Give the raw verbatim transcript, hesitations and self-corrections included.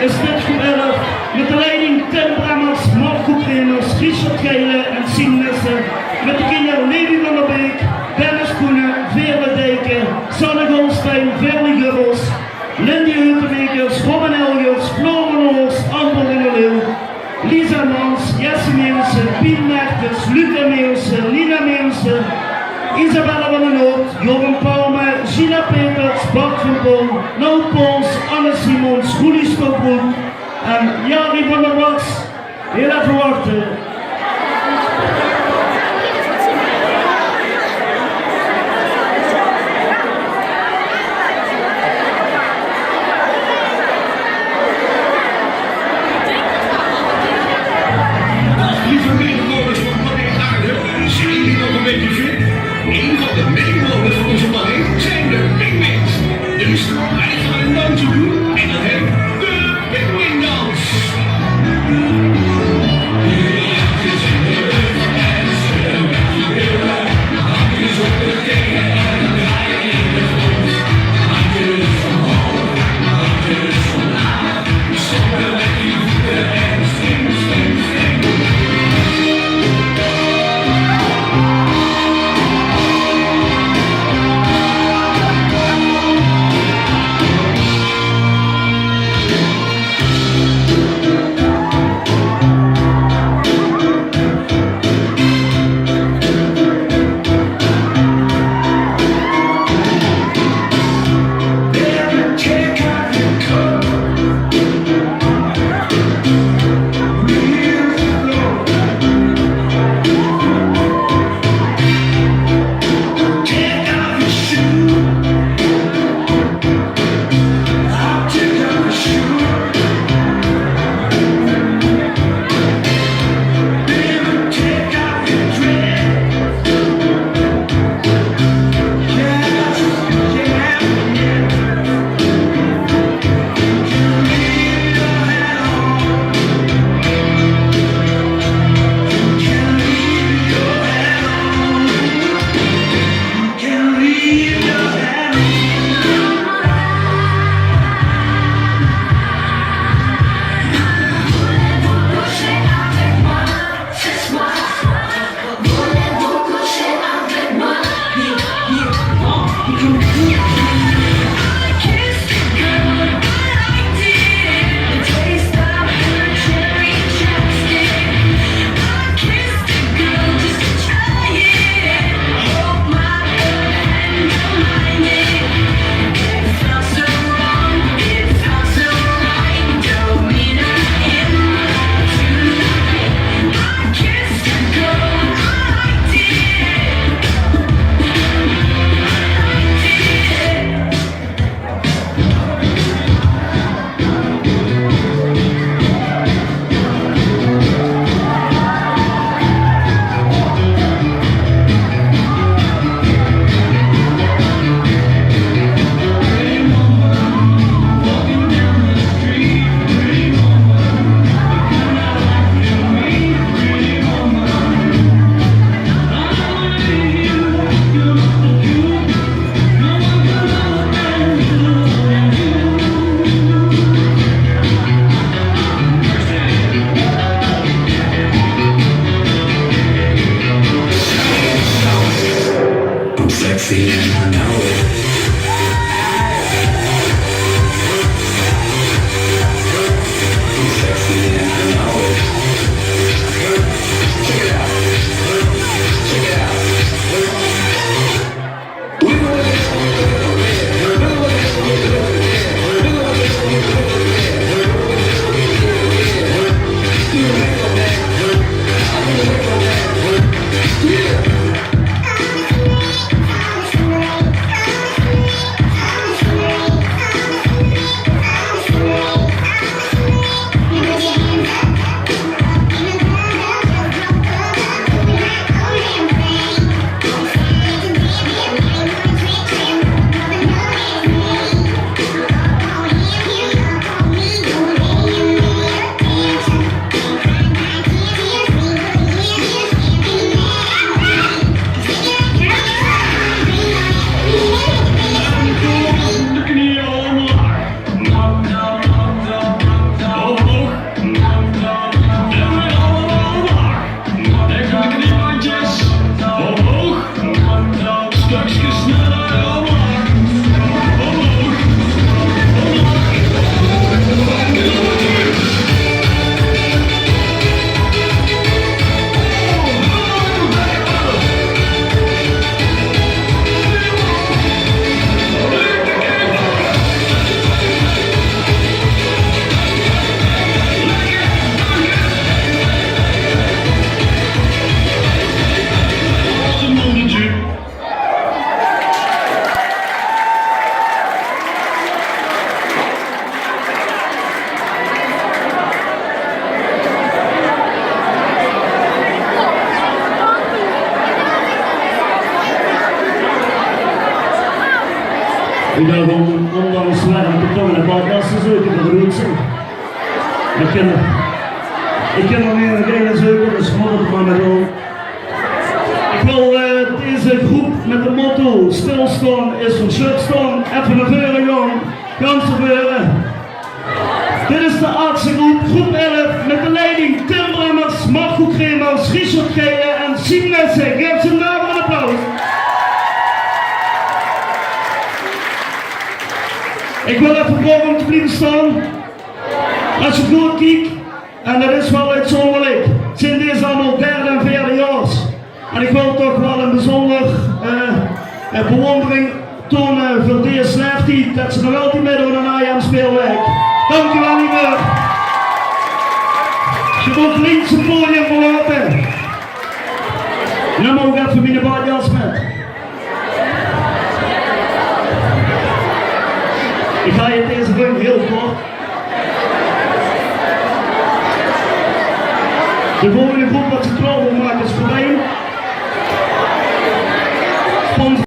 Is dit groep elf, met de leiding Tim Bremmers, Marco Kremers, Richard Geilen en Sien Nissen. Met de kinder Levi van der Beek, Dennis Koenen, Veerle Dijken, Sanne Goldstein, Verlie Gubbels, Lindy Heutemakers, Robin Elgers, Floor van Oors, Amber van der Leeuw, Lisa Mans, Jesse Meeuwse, Pien Mertens, Luca Meeuwse, Nina Meeuwse, Isabella van den Hout, Joran Palme, Gina Peters, Bart van Poel, Nout Pols, Anne Simons, Roelie Stokbroek en Jari van der Wars. Heel even wachten. Dag, lieve medewerkers van Planeet Aarde. Zijn jullie nog een beetje fit? Een van de medewerkers van onze planeet zijn de pinguïns. Dus wij gaan een dansje doen en dat heet de pinguïndans. Ich dach, óndanks de werm, toch ein paar gaste zeuke veur de roetsen. Ich kin, ich kin d'r neet ein zeuke, dus mót 't mer mit doon. Ich wil, eh, deze groep mit 't motto "Stilstaon is veur sjutstaon" effe nao veure gaon. Gans nao veure. Dit is de achtste groep, groep elf, mit de leiding Tim Bremmers, Marco Kremers, Richard Geijen en Siem Nissen. Gaef ze ein daverend applaus. Ich wil effe vraoge óm te blieve staon. Es se good kieks, en det is waal oetzónderlik, zeen deze allemaol derde en veerde jaors. En ich wil toch waal ein bezónjer, eh, eh, bewóndering toene veur dees laeftied, det ze nog altied mitdoon aan A J M Speelweek. Dank uch waal, leef. Ze mót links 't podium verlaote. Num ouch effe mien badjas mit. Ich gaon 't deze run hieël kort. De volgende groep waat ze klaor veur